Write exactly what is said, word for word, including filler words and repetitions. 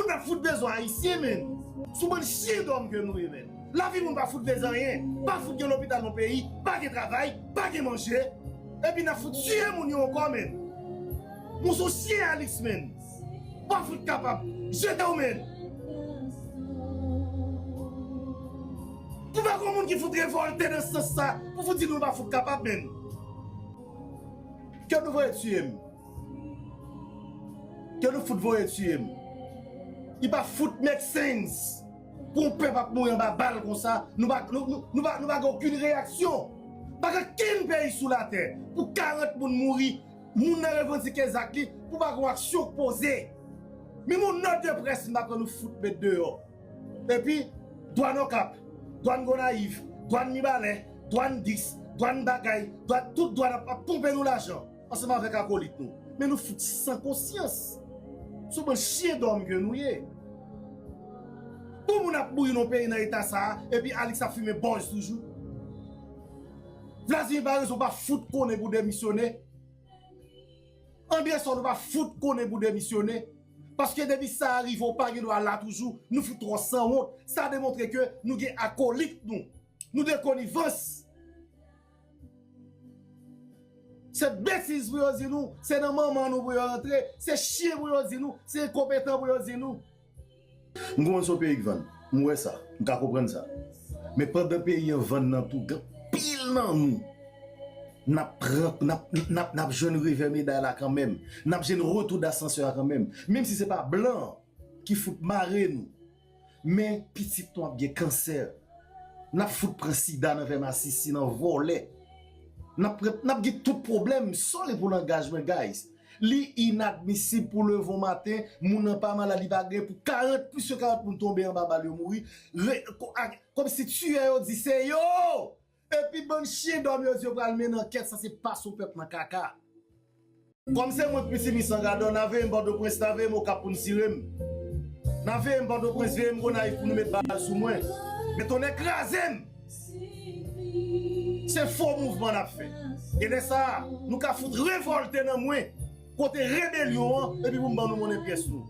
N ap fout bezwen Ayisyen, menn. Sou bann chyen dòm ke nou ye, menn. Lavi moun pa fout vle zanyen. Pa fout gen lopital nan peyi, pa gen travay, pa gen manje. Epi n ap fout tiye moun yo ankò, menn. Moun sou chyen Alix, menn. Pa fout kapab. Jete w, menn. Pou pa gon moun ki fout revòlte nan sans sa, pou fout di nou pa fout kapab, menn. Ke nou voye tiye m. Ke nou fout voye tiye m. Li pa fout make sense pou yon pèp ap mouri anba bal konsa, nou pa, nou, nou, nou pa, nou pa gen okenn reyaksyon. Pa gen okenn peyi sou latè pou karant moun mouri, moun nan revandike zak li, pou pa gen yon aksyon k poze. Menm yon nòt de près m pa kwè nou fout met deyò. Epi, dwàn Okap, dwàn Gonayiv, dwàn Mibalè, dwàn Dis, dwàn bagay, dwàn, tout dwàn ap, ap ponpe nou lajan ansanm avèk akolit nou. Men nou fout san konsyans. Sou bann chyen dòm ke nou ye. Pou moun ap mouri nan peyi nan eta sa a, epi Alix ap fimen bòz toujou. Vladimir Paraison pa fout konnen pou demisyone. André Sòl pa fout konnen pou demisyone. Paske depi sa a rive, ou pa gen dwa la toujou. Nou fout twò sanwont. Sa demontre ke nou gen akolit nou. Nou de konivans. Se betiz pou yo di nou, se nan manman nou pou yo rantre, se chyen pou yo di nou, se enkonpetan pou yo di nou. M konprann se yon peyi k vann. M wè sa. M ka konprann sa. Men pandan peyi an vann nan tou, gen anpil nan nou, n ap pran, n ap, n ap, n ap jwenn revè meday la kanmenm. N ap jwenn retou dasansè a kanmenm. Menm si se pa blan an ki fout mare nou. Men pitit nou ap gen kansè. N ap fout pran sida nan vè masisi, nan vòlè. N ap pran, n ap gen tout pwoblèm. Sorry pou langaj mwen, guys. Li inadmisib pou leve yon maten, moun nan pa malad, li pa gen pou karant, plis ke karant moun tonbe anba bal, yo mouri. Re, ko, a, kòmsi tiyè yo di se yo! Epi bann chyen dòm yo di yo pral mennen ankèt, sa se pase yon pèp nan kaka. Kòm se mwen k piti misan gadò, n a veye m Pòtoprens, n a veye m Okap pou n sire m. N a veye m Pòtoprens, veye m Gonayiv pou nou met bal sou mwen. Men tonnè kraze m! Se fo mouvman n ap fè. E lè sa a, nou ka fout revòlte nan mwen, kote rebelyon an, epi pou m ban nou monnen pyès nou.